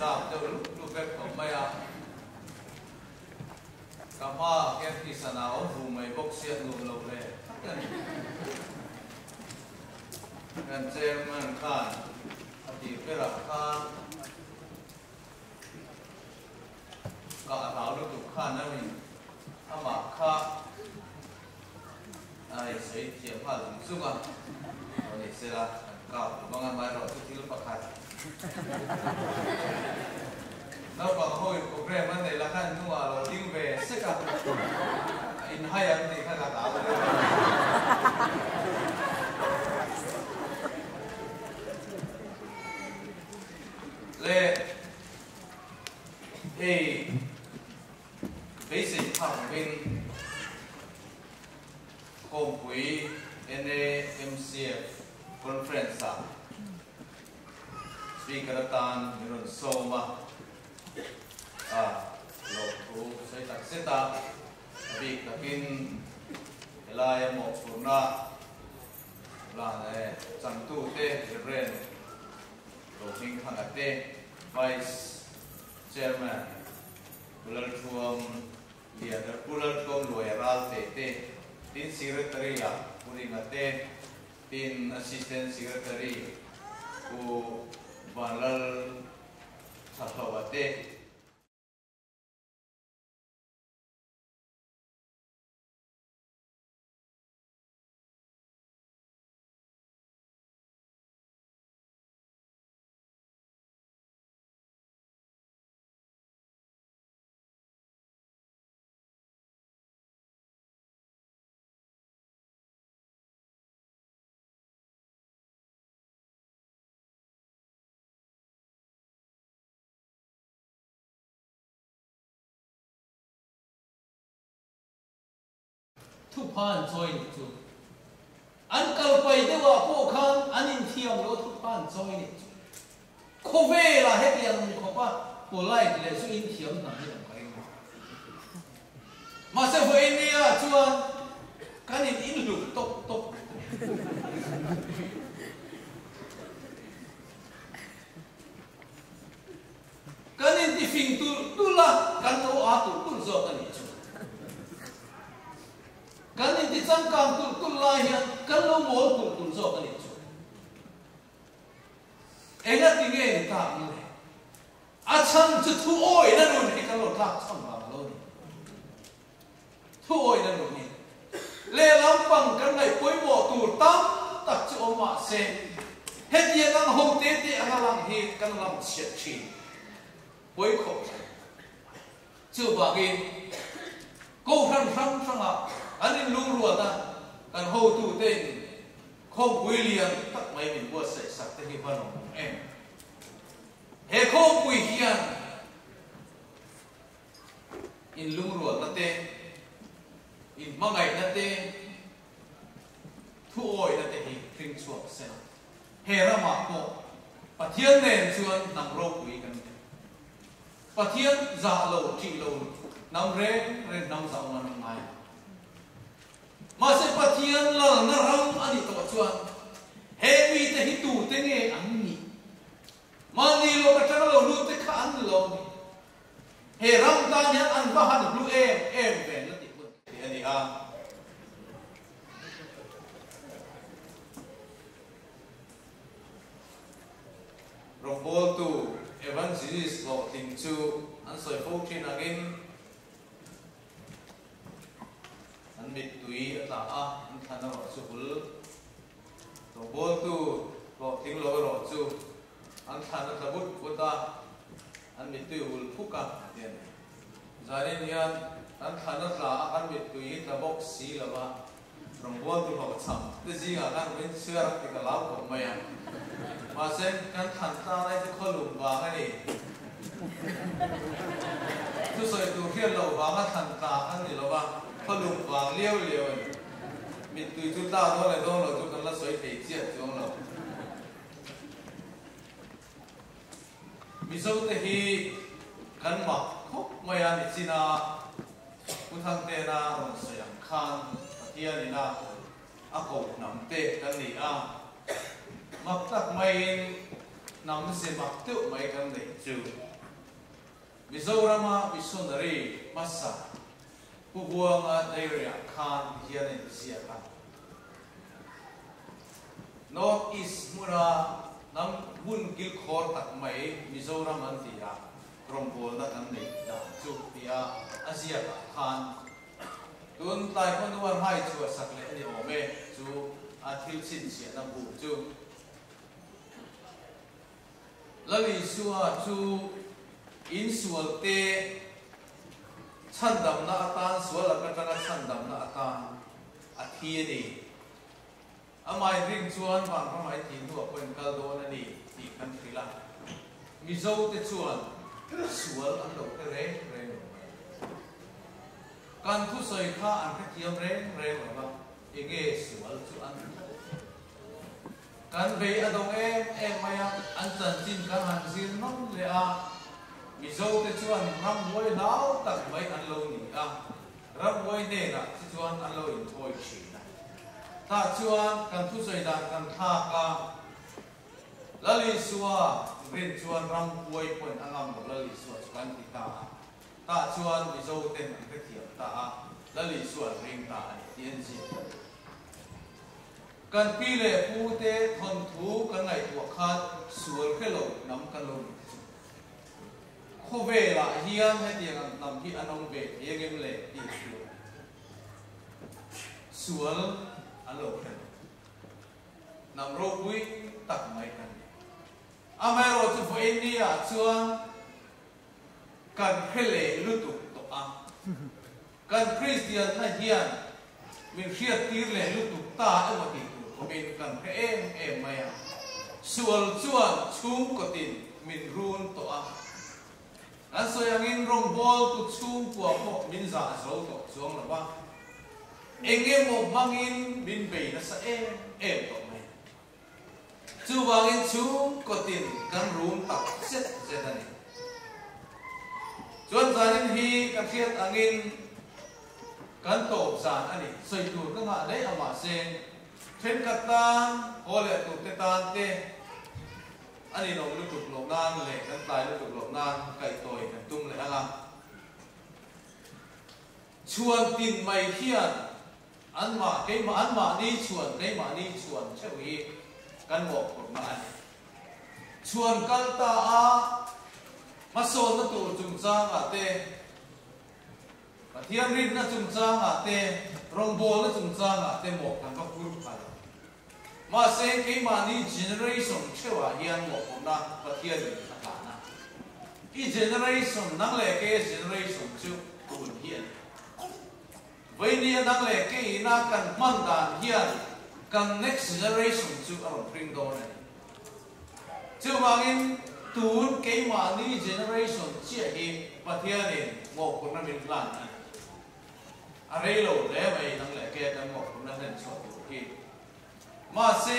zam deuh lup lup vek tawh mai a. Ka hmaah khian tihsan a awm vu mai bawk sia nuam lo hle tak a ni. Kan chairman khan a tih berah khan Ka hlau lutuk khan a rin amah kha a insawi thiam nghal zung zung a, aw ni sela kan kap lo vang a, amaherawhchu thil pakhat naupang ho in program an neih lah khan hnungah a lo ding ve sek a, a inhai ang tih kha ka hlau deuh a. Le. Hei beisei phak lovin Khawmpui NAMCF Conference ah Speaker atan min rawn sawm a, a lawmthu ka sawi tak zet a, a bik takin helaia mawhphurhna lan leh changtute Rev. Rohmingthanga te, Vice Chairman Pu Lalthuam Lian Pu Lalthuam Luaia Ralte te, tin Secretary ah Pu Ringa te, tin Assistant Secretary Pu Vanlal Thahlova te. Thupha an chawi nih chu. An kal pai deuh ah pawh khan an inthiam lo thupha an chawi nih chu. Khawvel ah hetiang khawp a polite leh zu inthiam hnam hi awm ka ring lo. Mahse vawiin ni ah chuan kan in inhluk tawp tawp mai thung. Kan intifing tulh tulh a, kan lo aa tulh tulh zawk a nih chu. Kan intichangkang tulh tulh lai hian kan lo mawl tulh tulh zawk a nih chu. Engati nge ni tak ang le? A chhan chu thu awina nun hi kan lo tlak chham vang a lo ni. Thu awina nun hi lehlam pang kan ngaih pawimawh tur tam tak chu awm mah se, hetiang ang ho te te anga lang hi kan lam chhiat thin pawi khawp mai. Chuvangin Kohhran hrang hrangah an inlungruat a, kan hotute'n khawmpui lian tak mai min buatsaih sak te hi va lawmawm em. He khawmpui hian Inlungrualna te, inhmangaihna te, thuawihna te hi hring chhuak se la. He ramah pawh Pathian nen chuan hnam ropui kan ni. Pathian zah lo, ṭih lo hnam reng reng hnam zah awm an awm ngai lo. Mahse Pathian lalna ram a nih tawh chuan he mite hi tute nge an nih? Mahni lawk aṭanga lo lut te kha an ni lo ni. He ram tan hian an va han hlu em em ve la tih hun tih a ni a. Rawngbawltu Evangelist hlawhtling chu an sawi fo thin angin an mittui a tla a, an thlan erawh chu hul. Rawngbawltu hlawhtling lo erawh chu An thlan a tla but but a, an mittui hul phuk a ti a ni. Zanin hian kan thlan a tla a, kan mittui hi tla bawk si lo va, rawngbawltu hlawhchham te zingah khan ruin chhiar ang tih ka lau khawp mai a. Mahse, kan thlan tla lai chu khawlum vang a ni. Thusawi tur hriat loh vanga thlan tla an ni lo va, khawlum vang liau liau a ni. Mittui chu tla dawn leh dawn lo chu kan la sawi thei chiah chuang lo. Mizote hi kan mak khawp mai a, nichina Pu Thangtena rawn sawi ang khan Pathianin a a koh hnam te kan ni a, mak tak maiin. Hnam ze mak deuh mai kan neih chu Mizorama missionary hmasa Pu Buanga Dairy-ah khan hian a inziak a. North East hmuna hnam hmun kilkhawr tak mai Mizoram an ti a, rawngbawlna kan neih dan chu tia a ziakah khan tun tlai khawhnuan hai chhuahsak leh a ni awm e chu a thil chhinchhiahna bu chu. Lal Isua chu insualte chhandamna atan, sual lak atanga chhandamna atan a thi a ni. Amah inring chuan vanram ah i thih hnuah pawh in kal dawn a ni tih kan hrilh a. Mizote chuan sual an lo hre reng reng lo mai. Kan thusawi kha an hrethiam reng reng lo va, enge sual chu an Kan bei a dawng em em mai a, an chanchin kan han zir nawm leh a, Mizote chuan ramhuai hlau tak mai an lo ni a, ramhuai hnenah chi chuan an lo inthawi thin a. Tah chuan kan thusawi dan kan thlak a, Lal Isua rin chuan ramhuai pawhin a ngam lo Lal Isua chu kan ti ta a, tah chuan Mizoten an hrethiam ta a, Lal Isua an ring ta a ni tih an ziak a ni. Kan pi leh pu te thawnthu kan ngaihtuah khan sual hre lo hnam kan lo ni te chu. Khawvelah hian hetiang ang hnam hi an awm ve thei angem le tih chu sual an lo hre lo. Hnam ropui tak mai kan ni. Amaherawhchu chu vawiin ni ah chuan kan hre leh lutuk tawh a. Kan Kristianna hian min hriattir leh lutuk ta emaw tih tur khawpin kan hre em em mai a. Sual chuan chhungkawtin min run tawh a. Kan sawi angin rawngbawltu chhungkua pawh min zah zo tawh chuang lo va. Eng emaw hmangin min bei nasa em em tawh mai. Chuvangin chhungkawtin kan rum tak zet zet a ni. Chuan zanin hi ka hriat angin kan tawp zan a ni. Sawi tur ka nghah hle a mahse thenkhat tan haw leh turte tan te a ninawm lutuk loh nan leh kan tlai lutuk loh nan kaihtawi kan tum leh ang a. Chhuan tin mai hian Anmah, keimah, anmahni chhuan, keimahni chhuan theuh hi kan mawhphurhna a ni. Chhuan kal ta a, hmasawnna tur chungchangah te, Pathian rinna chungchangah te, rawngbawlna chungchangah te mawh kan va phur phal. Mahse, keimahni generation theuhah hian mawhphurhna Pathianin a hlan a. I generation, nang leh keia generation chu tun hi a ni. Vainia dang leh keina kan hman dan hian kan next generation chu a rawn hring dawn a ni. Chuvangin tun keimahni generation chiah hi Pathianin mawhphurhna min hlan a ni. A rei lo hle mai dang leh ke kan mawhphurhna hlen chhuah tur hi. Mahse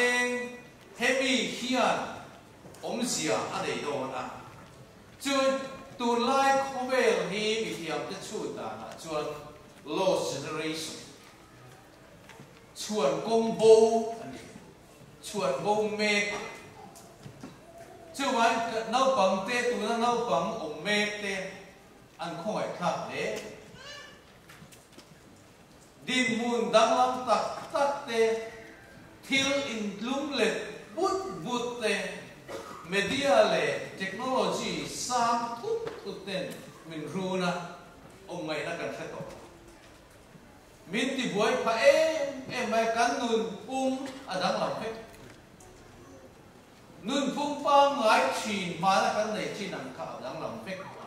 hemi hian awmzia a nei dawn a. Chu tunlai khawvel hi mithiamte chhut danah chuan lost generation, chhuan kawng bo a ni, chhuan bo mek. Chuvangin naupangte tuna naupang awm mekte an khawngaihthlak hle. Dinhmun danglam tak tak te, thil intlum let but but te, media leh technology sang thut thut ten min run a, awm ngaihna kan hre tawh lo. Min tibuai phah em em mai, kan nunphung a danglam vek. Nunphung pangngai thin hmana kan nei thin ang kha a danglam vek a.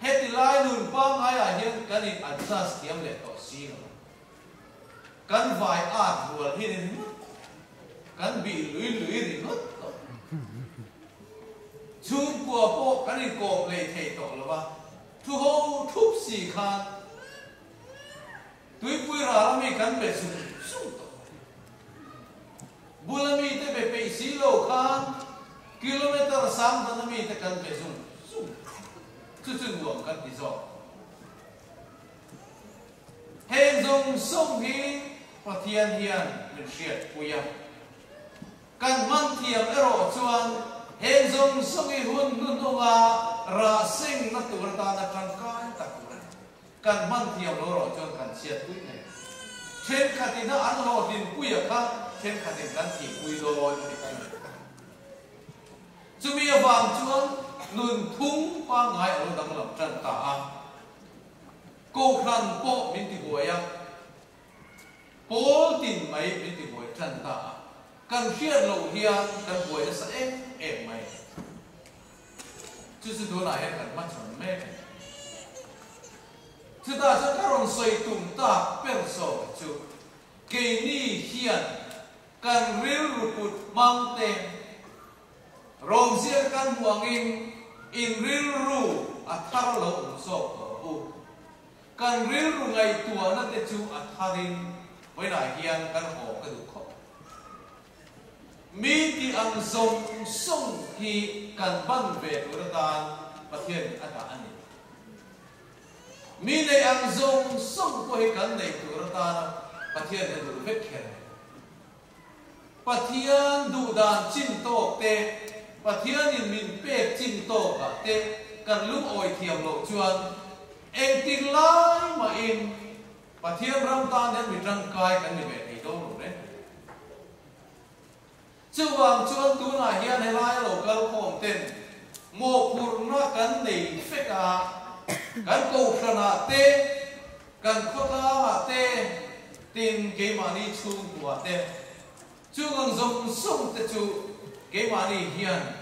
Heti lai nun pangngaiah hian kan in adjust thiam leh tawh si lo. Kan vai at rual hi ni ringawt, kan bih lui lui ringawt tawh. Chhungkua pawh kan inkawp lei thei tawh lo va, thu ho thup si khan tuipui ral ami kan be zung zung tawh. Bula mite be peih si lo khan kilometre sang dana mite kan be zung zung chu chu nuam kan ti zawk. Heng zawng zawng hi Pathian hian min hriatpui a, kan hman thiam erawh chuan. Heng zawng zawng hi hun hnuhnunga rah sengna tur atana tangkai tak tur a ni. Kan hman thiam lo erawh chuan kan chhiatpui ngei. Thenkhatin a an hlawhtlinpuia kha thenkhatin kan thihpui dawn a ni ta ngei. Chumi avang chuan nunphung pangngai a lo danglam tan ta a. Kohhran pawh min tibuai a. Pawl tin mai min ti buai tan ta a, kan hriat loh hian kan buai nasa em em mai. Chu chu tunah hian kan hmachhawn mek a ni. Chutah chuan ka rawn sawi tum tak ber zawk chu keini hian kan rilru put hmang te rawmzia kan hmuh angin in rilru a thar lo awm zawk tawh u. Kan rilru ngaihtuahna te chu a tharin vawiinah hian kan haw ka duh khawp. Mi tih ang zawng zawng hi kan ban ve tur atan Pathianin a dah a ni. Mi neih ang zawng zawng pawh hi kan neih tur atana Pathianin a duh vek kher a ni. Pathian duh dan chin tawk te, Pathianin min pek chin tawkah te kan lungawi thiam loh chuan engtik lai mahin Pathian ram tan hian mi tangkai kan ni ve thei dawn lo reng. Chuvang chuan tunah hian helai lo kal khawm ten mawhphurhna kan nei fek a, kan kohhranah te, Kan khawtlangah te, tin keimahni chhungkuah te, chung ang zawng zawng te chu keimahni hian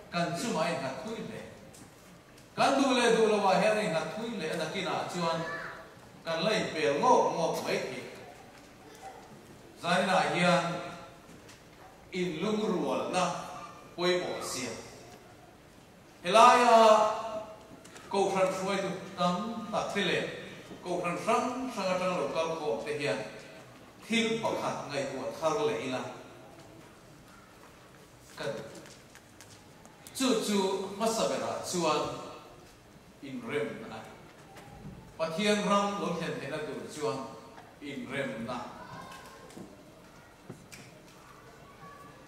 kan chungah a innghat thui hle. Kan duh leh duh loah hian a innghat thui hle a, nakinah chuan kan la inpel ngawk ngawk mai thei. Zaninah hian inlungrualna pawimawh zia. Helaia Kohhran hruaitu tam tak te leh Kohhran hrang hrang atanga lo kal khawm te hian thil pakhat ngaihtuah thar leh ila ka duh. Chu chu hmasa berah chuan inremna a ni. Pathian ram lo thlen theihna tur chuan inremna.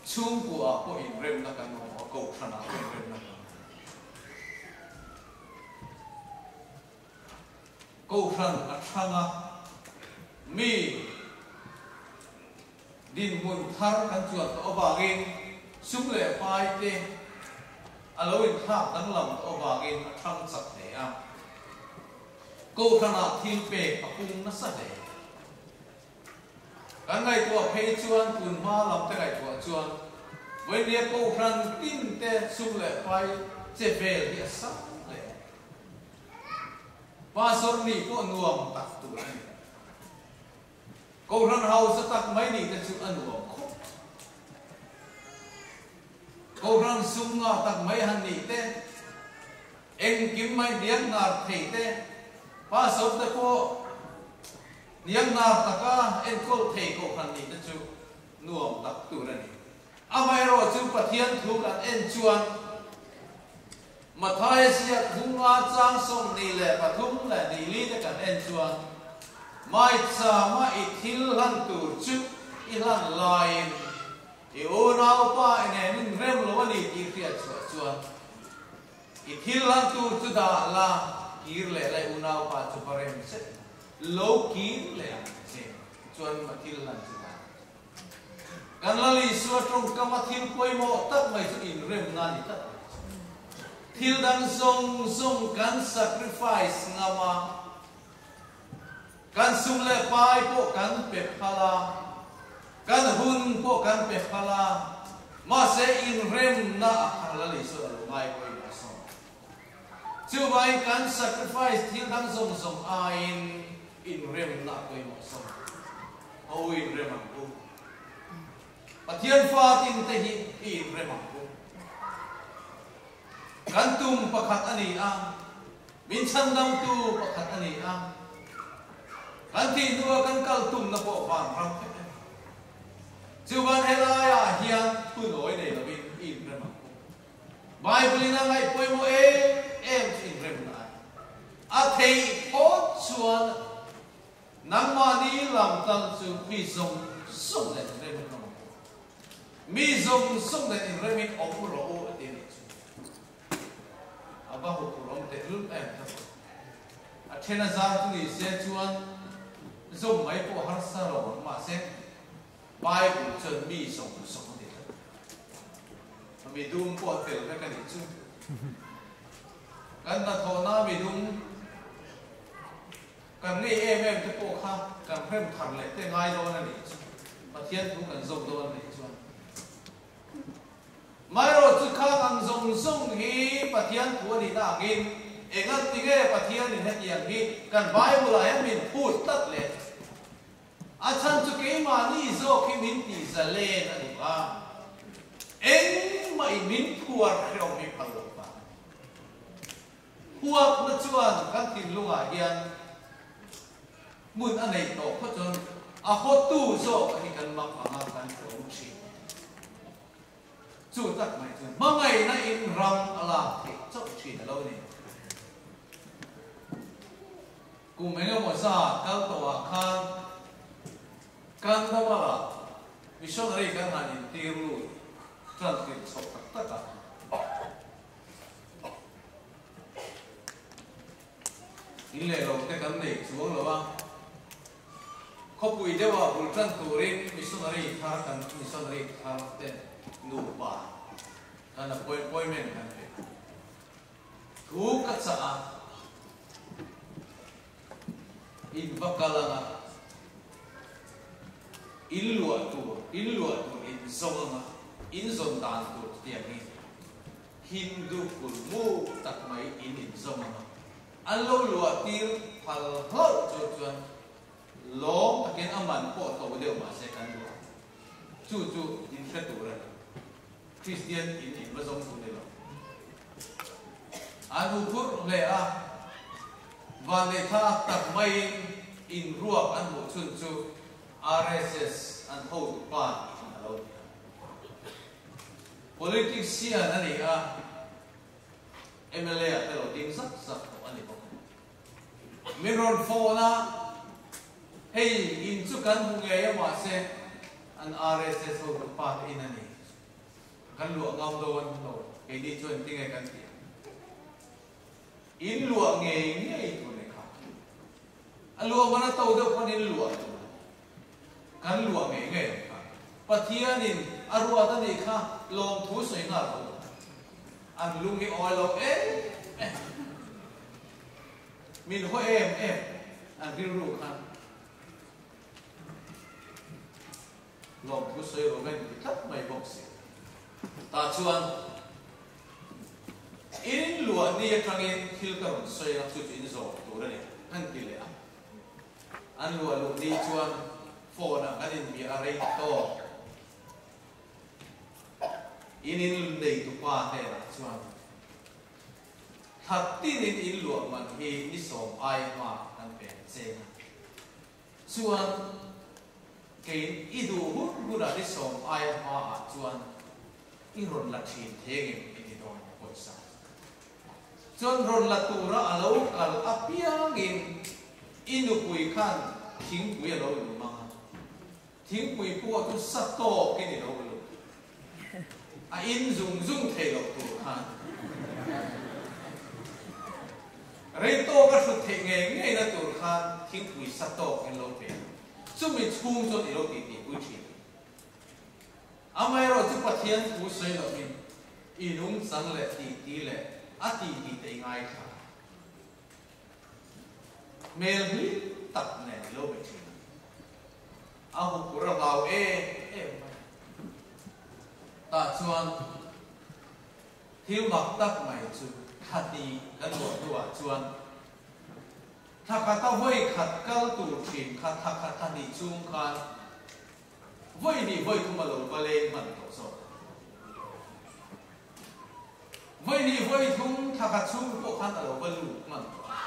Chhungkuaah pawh inremna kan awm a, kohhranah pawh inremna kan awm. Kohhran a thlang a, mi dinhmun thar kan chuan tawh avangin sum leh pai te a lo inthlak danglam tawh avangin a thlang chak hle a. Kohhranah thil pek a pung nasa hle. Kan ngaihtuah phei chuan tun hma lam te ngaihtuah chuan Vawinia Kohhran tin te sum leh pai che vel hi a sang hle. Pastor nih pawh nuam tak tur a ni. Kohhran hausa tak mai nih te chu a nuam khawp. Kohhran sum ngah tak mai han nih te, engkim mai hniang hnar thei te, pastor te pawh Hnianghnar taka enkawl thei kohhran nih te chu nuam tak tur a ni. Amaherawh chu Pathian thu kan en chuan Mathaia ziak hunga chang 23 leh ni li te kan en chuan Maichama i thil hlan tur chu i hlan laiin i unaupa i nen inrem lo a ni tih hriat chhuah chuan i thil hlan tur chu dah la kir leh la i unaupa chu va rem zet la. Lo kir leh ang che chuan a thil lan chu dan. Kan Lal Isua tawngkam a thil pawimawh tak mai chu inremna a ni tlat mai chu. Thil dang zawng zawng kan sacrifice ngam a, kan sum leh pai pawh kan pe phal a, kan hun pawh kan pe phal a, mahse inremna a kha Lal Isua a lo ngai pawimawh sawm. Chuvangin kan sacrifice thil dang zawng zawng aiin inremna a pawimawh zawk. A u inrem ang u. Pathian fa tin te hi i inrem ang u. Kan tum pakhat a ni a, min chhandamtu pakhat a ni a, kan thih hnua kan kal tumna pawh vanram vek a ni. Chuvan helaiah hian thunawi nei lovin i inrem ang u. Bible in a ngaih pawimawh em em chu inremna a ni. A theih phawt chuan nangmahni lam tal chu mi zawng zawng leh inrem a hlawm ang. Mi zawng zawng nen inremin awm rawh u a ti a nih chu. A va huphurh awm tehlul em kha chu. A then a zar chu ni se chuan zawm mai pawh harsa lo ang mahse Bible chuan mi zawng zawng a ti tlat. Mi dum pawh a tel vek a nih chu. Kan hnathawhna mi dum kan ngei em em te pawh kha kan hrem thar leh te ngai dawn a nih chu. Pathian thu kan zawm dawn a nih chuan. Maherawh chu khang ang zawng zawng hi Pathian thu a nihna angin engal tinge Pathianin hetiang hi kan Bible-ah hian min phut tlat le? A chhan chu keimahni zawk hi min tih zalen a duh a, engmahin min phuar hrehawm hi phal lo ta. Huakna chuan kan thinlungah hian hmun a neih tawh phawt chuan a hawtu zawk hi kan mak anga kan hrehawm thin. Chu tak mai chu hmangaihna in ram a lak theih chauh thin a lo ni. Kum engemaw zat kal tawhah khan Kandhamal-ah missionary kan han intir lut tan tirh chhoh tak tak a. In leh lo te kan nei chuang lo a, khawpui deuhah bul tan turin missionary thar kan missionary thar te nupa kan appointment kan pe. Thu ka chah a, in va kal ang a, in luah tur, in luah tur in zawng ang a, in zawn dan tur chutiang hi Hindu kulmu tak mai in in zawng ang a, an lo luah tir phal hlauh chu chuan lawm takin a man pawh to deuh mahse kan luah chu chu in hre tur a ni. Kristian in in va zawng tur ni lo. An u phurh hle a, vanneihthla tak maiin in ruak an hmuh chhun chu RSS an hotu pa in a lo ni a. Politician a ni a, mla ah te lo ding zak zak tawh a ni bawk. Min rawn phone a, hei in chu kan hmu ngei a mahse an RSS hotu pa te in a ni. Kan luah ngam dawn lo, keini chuan tinge kan tih ang? In luah ngei ngei tur ni kha. A luah man a to deuh pawn in luah tur. Kan luah ngei ngei ang kha. Pathianin a ruat a nih kha lawmthu sawi nghal rawh u. An lung hi awi lo em em. Min haw em em an rilru khan. Lawmthu sawi rawh reng ti tlat mai bawk si. Tah chuan in luah ni atangin thil ka rawn sawi a, chu chu in zawm tur a ni an ti leh a. An luah luh ni chuan phone ah kan inbia a rei tawk. In in neitupa hnenah chuan thla tinin in luah man hi ni sawm ai hma kan pek cheng a. Chuan kei i duh hun hunah ni sawm aia hmaah chuan i rawn la thin thei ngem i ti dawn pawisa. Chuan rawn la tura a lo kal apiangin i nupui khan thingpui a lo lum ang a, thingpui pawh chu sa tawkin i lo lum a in zung zung thei loh tur khan rei tawk a hrut theih ngei ngei na tur khan thingpui sa tawk in lo pe a, chumi chhung chuan i lo tih tih pui thin. Amaherawh chu Pathian thu sawi lovin i nungchang leh tih tih leh a tih tih te i ngaithla. Hmel hlim tak nen i lo be thin a. A huphur a hlau em em mai. Tah chuan thil mak tak mai chu thla hnih kan luah hnuah chuan thla khata vawi khat kal tur thin kha thla khat thla hnih chung khan vawi hnih vawi thum a lo va leng hman tawh zawk. Vawi hnih vawi thum thla khat chhung pawh khan a lo va lut hman tawh a.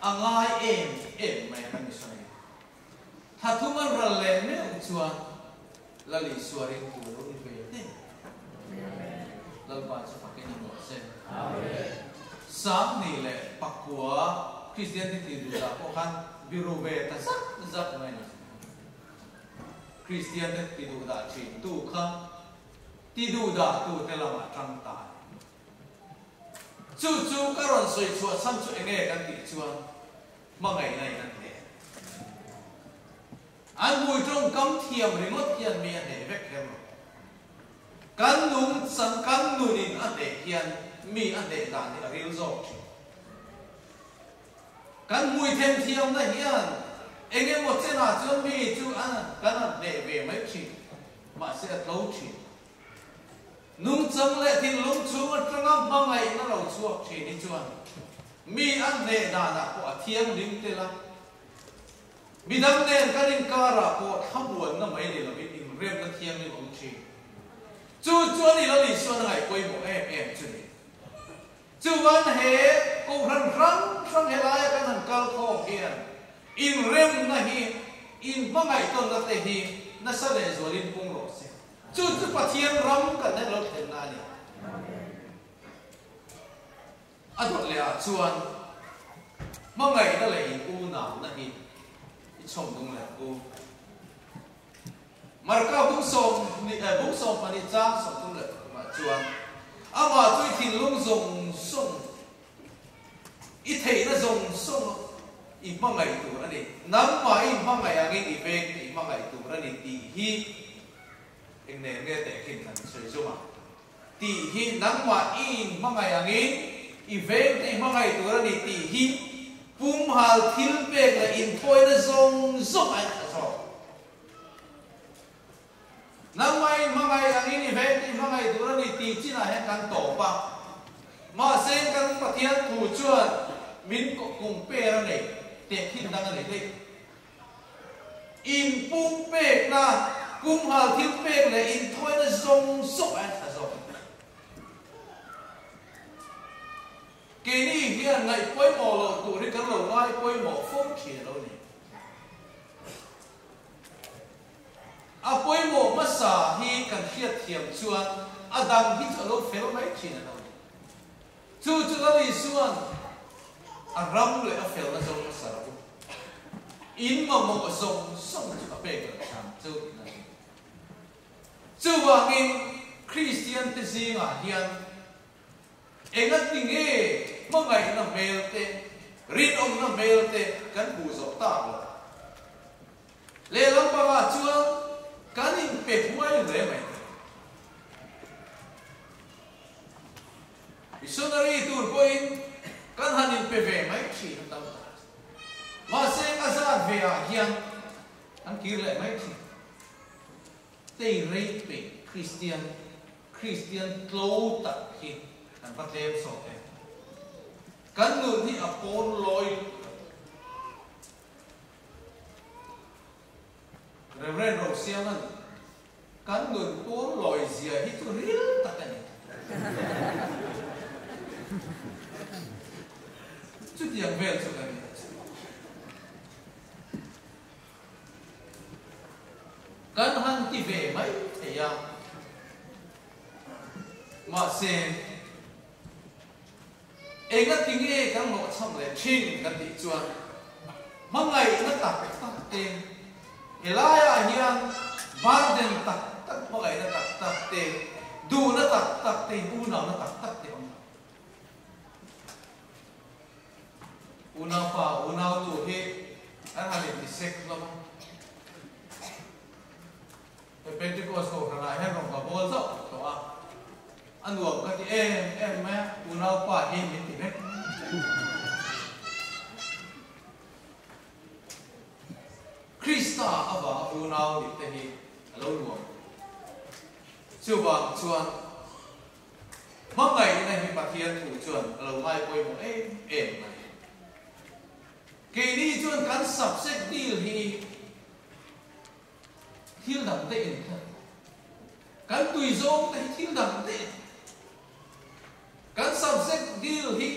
A ngai em em mai a kan missionary. Thla thum an ral leh meuh chuan Lal Isua ringtu a lo ni ve hle. Lalpa chu fakin a nuam se. Sangni leh Pakua Kristian te tih duh dah pawh khan biru ve ta zak zak mai a ni. Kristian te ti duh dah thin tu kha. Tiduhdah tute lamah tang ta a ni. Chu chu ka rawn sawi chhuah chhan chu enge kan tih chuan hmangaihna in a hneh. An hmui tawngkam thiam ringawt hian mi a hneh vek kher lo. Kan nung chang kan nun in a hneh hian mi a hneh dan hi a ril zawk thin. Kan hmui themthiamna hian eng emaw chenah chuan mi chu a kan han hneh ve mai thin, mahse a tlo thin. Nungchang leh thinlung chhung atanga hmangaihna lo chhuak thin hi chuan mi an hneh danah pawh a thianghlim tel a, midang nen kan inkarah pawh thlamuanna mai ni lovin inremna thianghlim awm thin. Chu chuan i Lal Isuan a ngaih pawimawh em em chu ni. Chuan he Kohhran hrang hrang helaia kan han kal khawm hian inremna hi, inhmangaihtawnna te hi nasa lehzualin pung rawh se. Chu chu Pathian ram kan en lo thlenna a ni. A dawt leh ah chuan hmangaihna leh in unauna hi i chhawm dung leh ang u. Marka bung sawm bung 12 chang 33 ah chuan amah chu i thinlung zawng zawng I theihna zawng zawng i hmangaih tur a ni. Nangmah i hmangaih angin i veng te i hmangaih tur a ni tih hi eng nen nge tehkhin kan sawi zum a? Tih hi nangmah i inhmangaih angin i veng te i hmangaih tur a ni tih hi pumhal thil pek leh inthawina zawng zawng a intha zawk. Nangmah in hmangaih angin i veng tih hmangaih tur a ni tih chinah hian kan tawp a. Mahse kan Pathian thu chuan min compare a nei, tehkhin dang a nei daih. In pumpekna, pumhal thil pek leh inthawina zawng zawng a entha zawk. Keini hian ngaih pawimawh loh tur hi kan lo ngai pawimawh fo thin a lo ni. A pawimawh hmasa hi kan hriatthiam chuan a dang hi chu a lo fel mai thin a lo ni. Chu chu Lal Isua'n a ram leh a felna zawng hmasa rawh u. In mamawh zawng zawng chu a pek loh chhan chu tihna a ni. Chuvangin Kristiante zingah hian Engati nge hmangaihna hmel te, rinawmna hmel te kan hmuh zawh tak lo? Lehlam pangah chuan kan inpe huai hle mai thei. Missionary tur pawhin kan han inpe ve mai thin a tam tak. Mahse a zat ve ah hian an kir leh mai thin. Tei rei peih Kristian, Kristian tlo tak hi kan va tlem sawt em? Kan nun hi a pawn lawi lutuk a. Reverend Rosianga'n kan nun pawn lawi zia hi chu ril tak a ni. Chutiang vel chu kan ni a chu. Kan han ti ve mai thei a, mahse engati nge kan hlawhchham leh thin kan tih chuan hmangaihna tak tak te, helaiah hian burden tak tak hmangaihna tak tak te, duhna tak tak te, unauna tak tak te awm lo. Unaupa, unautu hi an han inti sek hlawm a. He Pentecost kohhranah hian rawn ka bawl zauh tawh a, a nuam ka ti em em mai a, unaupa hi min ti vek. Krista avanga unau nih te hi a lo nuam. Chuvang chuan Hmangaihna hi Pathian thu chuan a lo ngai pawimawh em em mai. Keini chuan kan subject deal hi thil dang te in kha kan tui zawng te hi thil dang te in kan subject deal hi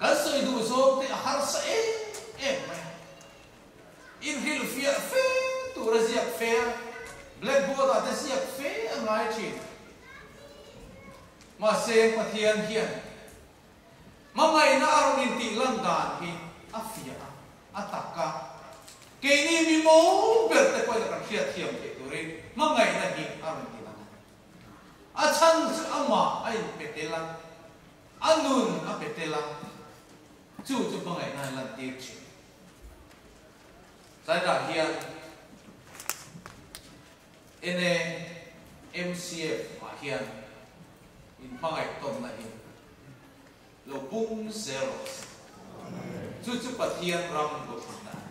kan sawi duh zawng te a harsa em em mai a. Inhrilhfiah fe tur a ziak fe a, blackboard ah te ziak fe a ngai thin. Mahse Pathian hian hmangaihna a rawn intih lan dan hi a fiah a, a tak a. Keini mi mawl ber te pawhin a kan hriatthiam theih turin hmangaihna hi a rawn ti lan a. A chhan chu amah a inpe tel a, a nun a pe tel a, chu chu hmangaihna a lantir thin. Tlainah hian NAMCF ah hian inhmangaih tawnna hi lo pung zel rawh se. Chu chu Pathian ram ruahmanna a ni.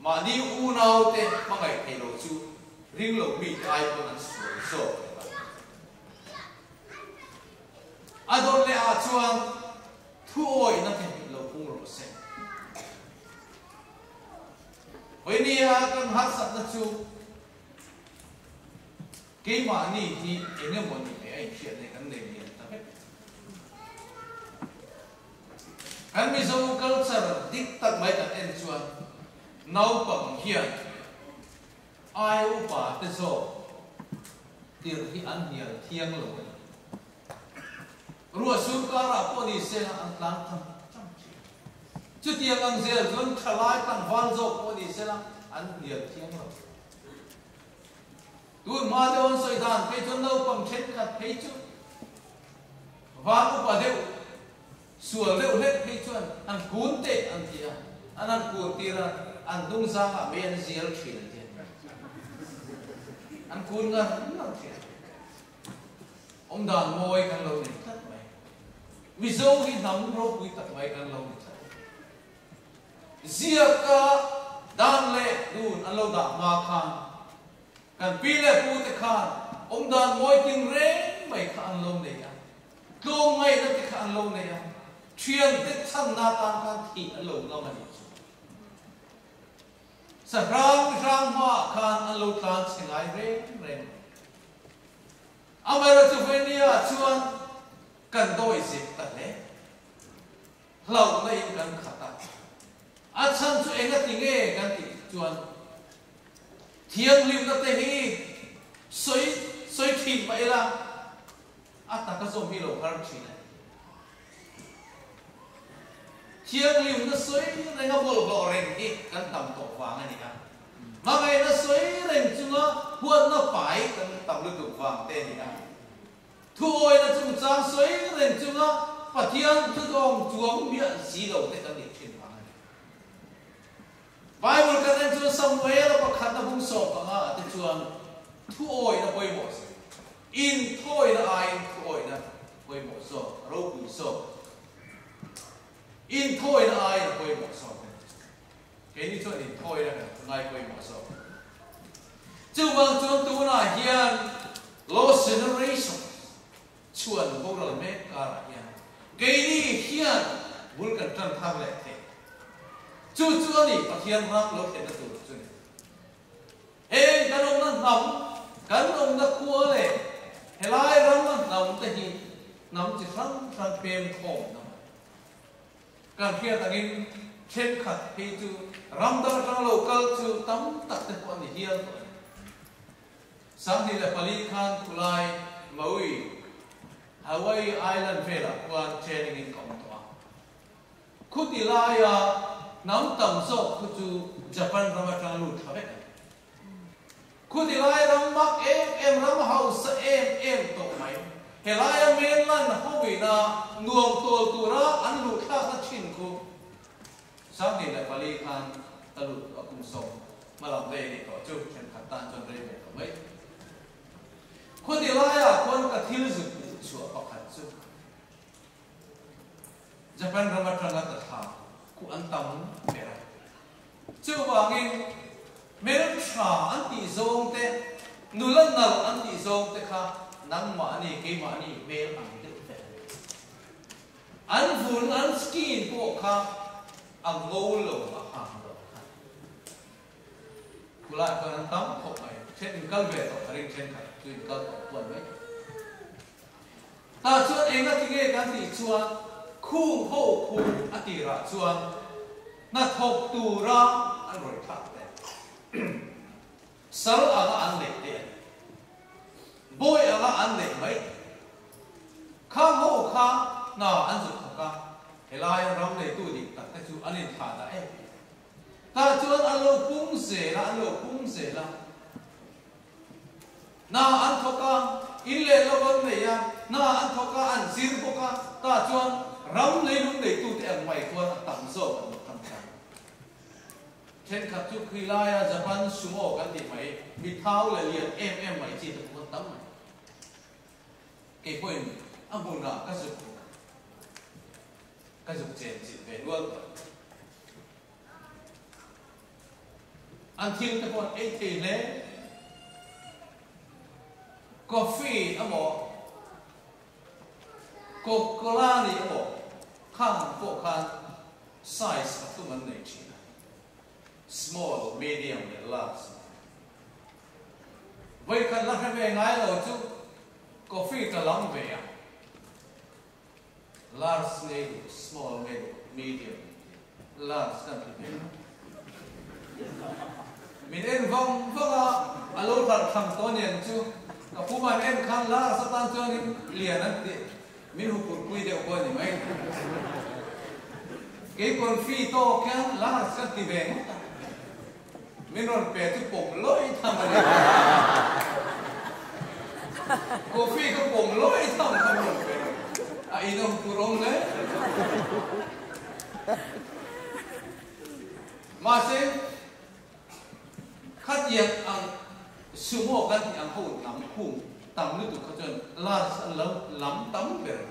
Mahni unaute hmangaih thei lo chu ring lo mite ai pawn an sual zawk leh a. A dawn leh ah chuan thu awihna te lo pung rawh se. Vawinia kan harsatna chu keimahni hi eng emaw ni leh a inhriatna hi kan nei lian ta vek. Kan Mizo culture dik tak mai kan en chuan naupang hian ai upa te zawk tirh hi an hnial thiang lo a ni. Ruah sur karah pawh ni sela an tlan tham tham thin. Chutiang ang zel chuan thalai tlangval zawk pawh ni sela an hnial thiang lo. Tun hma deuh an sawi dan phei chuan naupang thenkhat phei chu van upa deuh, sual deuh hlek phei chuan an kun teh an ti a, an han kun tir a, an hnung zangah mei an zial thin an ti a, an kun ngar ngar thin. Awmdan mawi kan lo nei tlat mai. Mizo hi hnam ropui tak mai kan lo ni tlat. Ziaka dan leh dun an lo dah hma khan kan pi leh pu te khan awmdan mawi ting reng mai kha an lo nei a, tlawmngaihna te kha an lo nei a, thian te chhanna atan khan thih an lo ngam a nih chu. Sahrang hrang hmaah khan an lo tlan chhe ngai reng reng lo. Amaherawhchu Venia chuan kan dawi zep ta hle. Hlauhna in kan khat a, a chhan chu eng a ti nge kan tih chuan thianghlimna te hi sawi sawi thin mah ila a taka zawm hi lo har thin a ni. Thianghlimna sawi renga bawlhhlawh reng hi kan tam tawh vang a ni a, hmangaihna sawi reng chunga huatna pai kan tam lutuk vang te a ni a. Thuawina chungchang sawi reng chunga Pathian thudawng chuang miah si lo te kan nih thin vang a ni. Bible kan en chuan Samuel-a pakhatna bung sawm panga ah te chuan thuawina pawimawh si, inthawina aiin thuawina pawimawh zawk, a ropui zawk, inthawina aiin a pawimawh zawk a ni. Keini chuan inthawina kan ngai pawimawh zawk. Chuvang chuan tunah hian Lost Generation chuan boral mek karah hian keini hian bul kan tan thar leh thei. Chu chu a ni Pathian ram lo thlenna tur chu ni. Heng kan awmna hnam, kan awmna khua leh helai rama hnam te hi hnam chi hrang hrang pem khawm hnam a ni. Kan hriat angin thenkhat phei chu ram dang atanga lo kal chu tam tak te pawh a ni hial tawh a ni. 24 khan khulai Maui, Hawaii Island velah khuan training in ka awm tawh a. Khuti laia hnam tam zawk khu chu Japan ram atanga lut thla vek a ni. Khuti lai ram mak em em, ram hausa em em tawh mai. Helaia mainland hawina nuam tawl tura an luh thlakna thin khu 24 khan ka lut a kum sawm hmalam rei ni tawh chu thenkhat tan chuan rei ve tawh mai. Khuti laiah khuan ka thil zuk hmuh chhuah pakhat chu Japan ram atanga ka thla khu an tam ber a. Chuvangin hmeltha an tih zawng te, nula nalh an tih zawng te kha nangmahni, keimahni hmel ang deuh vek a ni. An vun, an skin pawh kha a ngo lo, a hang lo kha. Khulai chuan an tam khawp mai, then inkal ve tawh ka ring, thenkhat chu inkal tawh pawh an mai thei. Tah chuan enga ti nge kan tih chuan khung ho khu a tirah chuan hnathawk tura an rawi thlak te, sal anga an neih te a ni. Bawi anga an neih mai khang ho kha hna an zut thawk a, helaia ram neitu dik tak te chu an inthlah dah em em. Tah chuan an lo pung zel a, an lo pung zel a. Hna an thawk a, in leh lo an nei a, hna an thawk a, an zir bawk a, tah chuan ram leilung neitute ang mai khuan a tam zawk an lo thang ta. Thenkhat chu Khrilaia Japan sumo kan tih mai, mi thau leh lian em em mai chi te pawh an tam mai. Kei pawhin a hmunah ka zuk ka zuk chen chilh ve nual tawh. An thil te pawh an ei thei hle. Coffee emaw Coca-Cola ni emaw khang pawh khan size pathum an nei thin a, small, medium leh large. Vawikhat la hre ve ngai lo chu coffee ka lam ve a, large ngei duh, small ngei duh, medium large kan ti ve a. Min en vang vang a, a lo hlarh tham tawh nen chu ka pu man en khan large atan chuanin lian an ti. Min hupurpui deuh pawh a ni mai. Kei confi tawk hian large ka ti ve ngawt a, min rawn pe chu pawm lawi tham a ni. Coffee ka pawm lawi tham kha min rawn pe a, in a hupur awm hle. Mahse, Khatiang ang sumo kan tih ang ho lam khum tam lutuk kha chuan large an lo lam tam ber.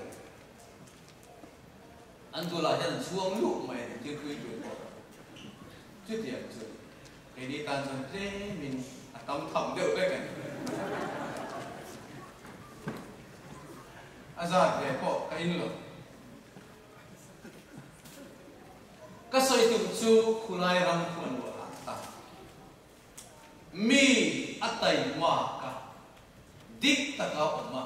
An dulah hian an chhuang luh mai a ni, thil hlui hlui pawh. Chutiang chu keini tan chuan tlemin a tam tham deuh vek a ni. A zat ve pawh ka in lo. Ka sawi tum chu khulai ram khu an luah lah ta. Mi a taihmak a, dik taka awm a,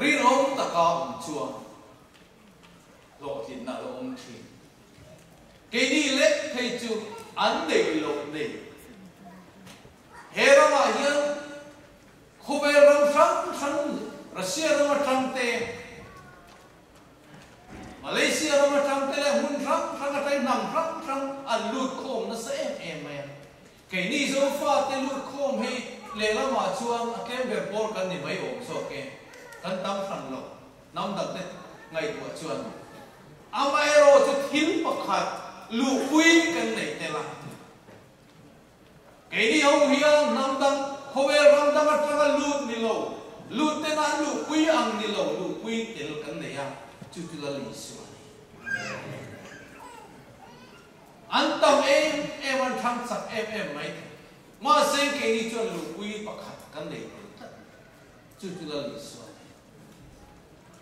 rinawm taka awm chuan hlawhtlinna a lo awm thin. Keini lek phei chu an nei loh nei. He ramah hian Khawvel ram hrang hrang, Russia ram atang te, Malaysia ram atang te leh hmun hrang hrang atangin hnam hrang hrang an lut khawm nasa em em mai a. Keini Zofate lut khawm hi lehlamah chuan a tlem ber pawl kan ni mai awm zawk e, kan tam hran lo, hnam dangte ngaihtuah chuan. Amaherawhchu chu thil pakhat luhpui kan nei tel a. Keini ho hian hnam dang, khawvel ram dang atanga lut ni lo, lut tena an luhpui ang ni lo, luhpui tel kan nei a, chu chu Lal Isua a ni. An tam em em, an thang chak em em mai thei. Mahse keini chuan luhpui pakhat kan nei tel tlat, chu chu Lal Isua a ni.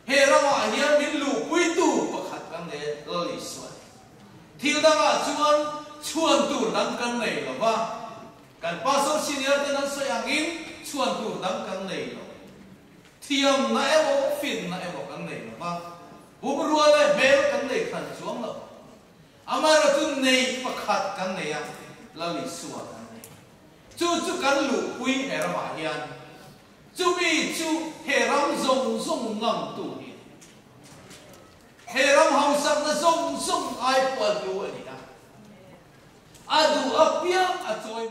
He ramah hian min luhpuitu pakhat kan nei a, Lal Isua a ni. Thil dangah chuan chhuan tur dang kan nei lo va, kan pastor senior ten an sawi angin chhuan tur dang kan nei lo. Thiamna emaw finna emaw kan nei lo va, pumrua leh hmel kan nei hran chuang lo. Amaherawhchu nei pakhat kan nei a, Lal Isua kan nei. Chu chu kan luhpui he ramah hian. Chumi chu he ram zawng zawng ngamtu hi a ni. He ram hausakna zawng zawng ai pawh a hlu a ni a, a duh apiang a chawi.